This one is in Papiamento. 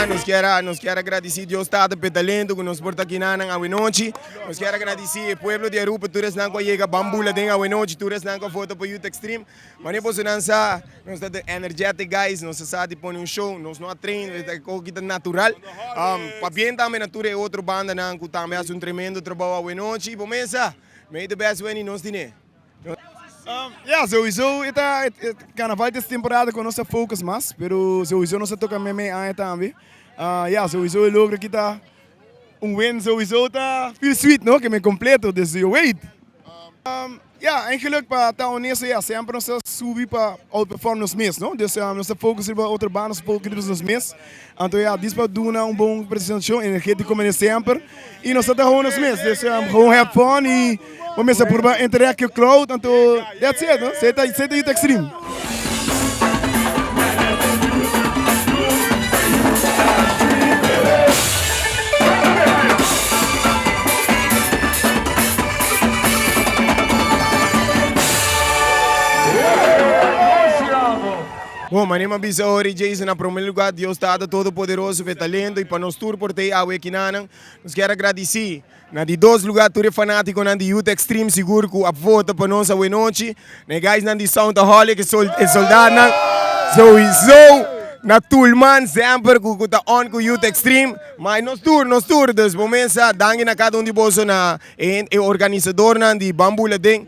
Nos kier a nos kier a gradici Dios Tata p'e talento cu nos por ta kinanan awenochi. Nos kier a gradici e pueblo di Aruba tur esnan cu a yega Bambula den awenochi, tur esnan cu a vota pa Youth Extreme. Mane bosonan sa nos ta the energetic guys, nos ta sa di pone un show, nos no a train, e ta koki ta natural. Pabien tambe na tur e otro bandanan cu tambe haci un tremendo trabou awenochi. Bo mesa, may the best win y nos dine. Ya, sowieso e ta carnaval ta es temporada cu nos ta focus mas, pero sowieso nos ta toca meme aña tambe. Ya, sowieso e logro aki ta un win sowieso ta feel sweet no, ke men completo, dus yo wait. Ya, eigenlijk pa ta honesto ya, semper nos ta subi pa outperform nos mes no, dus nos ta focus riba otro banda, nos ta focus riba nos mes, anto ya, dis pa duna un bon presentacion, energetico manera semper, y nos ta traha nos mes, dus gewoon have fun y bo mester purba interact cu e crowd, anto that's it no, esey ta esey ta Youth Extreme. Bon, manera mi a bisa ora Jason, na prome lugar Dios Tata Todopoderoso pa e talento y pa nos tur por ta ei awe kinanan. Nos kier a gradici na di dos lugar tur e fanaticonan di Youth Extreme sigur cu a vota pa nos awe nochi. Na e guysnan di Soundaholic, e soldaatnan sowieso na Tulman semper cu ta on cu Youth Extreme. Ma nos tur, nos tur, dus bo mesa danki na cada un di boso na e organisadornan di Bamboe Lading.